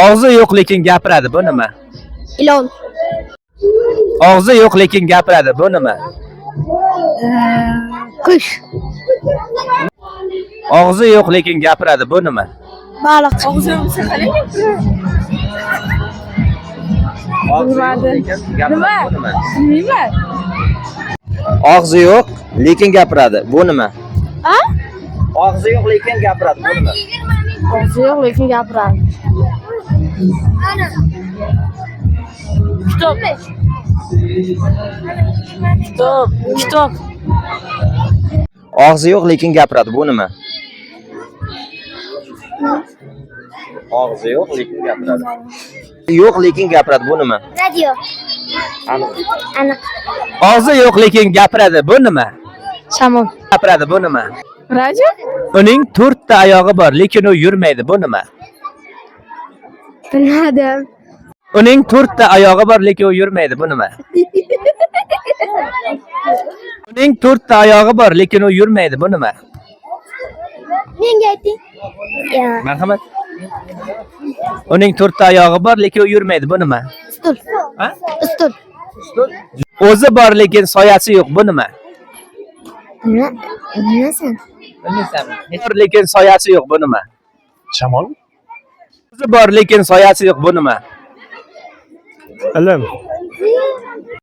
Og'zi yo'q, lekin gapiradi. Bu nima? Ilon. Og'zi yo'q, lekin gapiradi. Bu nima? Qush. Og'zi yo'q, lekin gapiradi. Bu nima? Baliq. Og'zi yo'q, lekin gapiradi. Bu nima? Bilmayman. Og'zi yo'q, lekin gapiradi. Bu nima? A? Og'zi yo'q, lekin gapiradi. Bu nima? Og'zi yo'q, lekin gapiradi. Kitob. Kitob. Kitob. Og'zi yo'q, lekin gapiradi. Bu nima? Og'zi yo'q, lekin gapiradi. Yo'q, lekin gapiradi. Bu nima? Radio. Aniq. Aniq. Og'zi yo'q, lekin gapiradi. Bu nima? Shamol. Gapiradi. Bu nima? Radio? Uning to'rtta oyog'i bor, lekin u yurmaydi. Bu nima? Bilmadim. Uning to'rtta oyog'i bor, lekin u yurmaydi. Bu nima? Uning to'rtta oyog'i bor, lekin u yurmaydi. Bu nima? Menga ayting. Ya. Marhamat. Uning to'rtta oyog'i bor, lekin u yurmaydi. Bu nima? Stul. Ha? Stul. O'zi bor, lekin soyasi yo'q. Bu nima? Nima? Nimasan? Bilmaysanmi? Bor, lekin soyasi yo'q. Bu nima? Shamol. O'zi bor, lekin soyasi yo'q. Bu nima? Ilm.